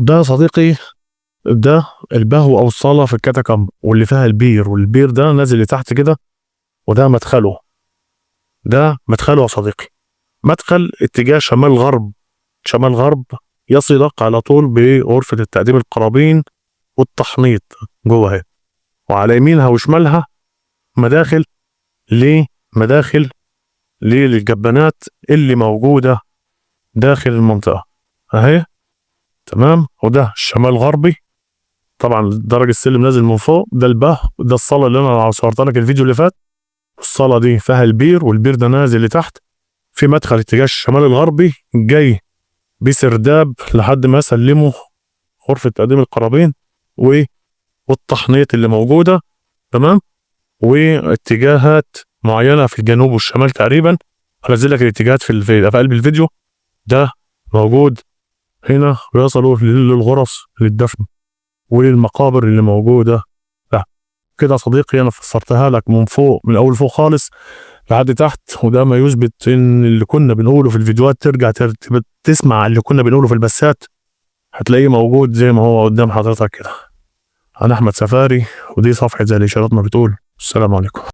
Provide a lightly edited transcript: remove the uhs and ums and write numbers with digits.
ده يا صديقي ده البهو او الصاله في الكاتاكومب، واللي فيها البير، والبير ده نازل لتحت كده، وده مدخله. ده مدخله يا صديقي، مدخل اتجاه شمال غرب، شمال غرب يصلك على طول بغرفة التقديم القرابين والتحنيط جوه اهي، وعلى يمينها وشمالها مداخل لمداخل للجبانات اللي موجودة داخل المنطقة اهي. تمام. وده الشمال غربي، طبعا درج السلم نازل من فوق. ده البه، ده الصالة اللي انا صورتها لك الفيديو اللي فات. الصالة دي فيها البير، والبير ده نازل لتحت في مدخل اتجاه الشمال الغربي جاي بسرداب لحد ما سلموا غرفة تقديم القرابين والتحنيط اللي موجودة. تمام. واتجاهات معينة في الجنوب والشمال تقريبا، هنزل لك الاتجاهات في قلب الفيديو. ده موجود هنا، ويصلوا للغرف للدفن وللمقابر اللي موجودة. ده كده يا صديقي انا فسرتها لك من فوق، من اول فوق خالص لحد تحت، وده ما يثبت ان اللي كنا بنقوله في الفيديوهات، ترجع تسمع اللي كنا بنقوله في البثات، هتلاقيه موجود زي ما هو قدام حضرتك كده. انا احمد سفاري، ودي صفحة زي الاشارات ما بتقول. السلام عليكم.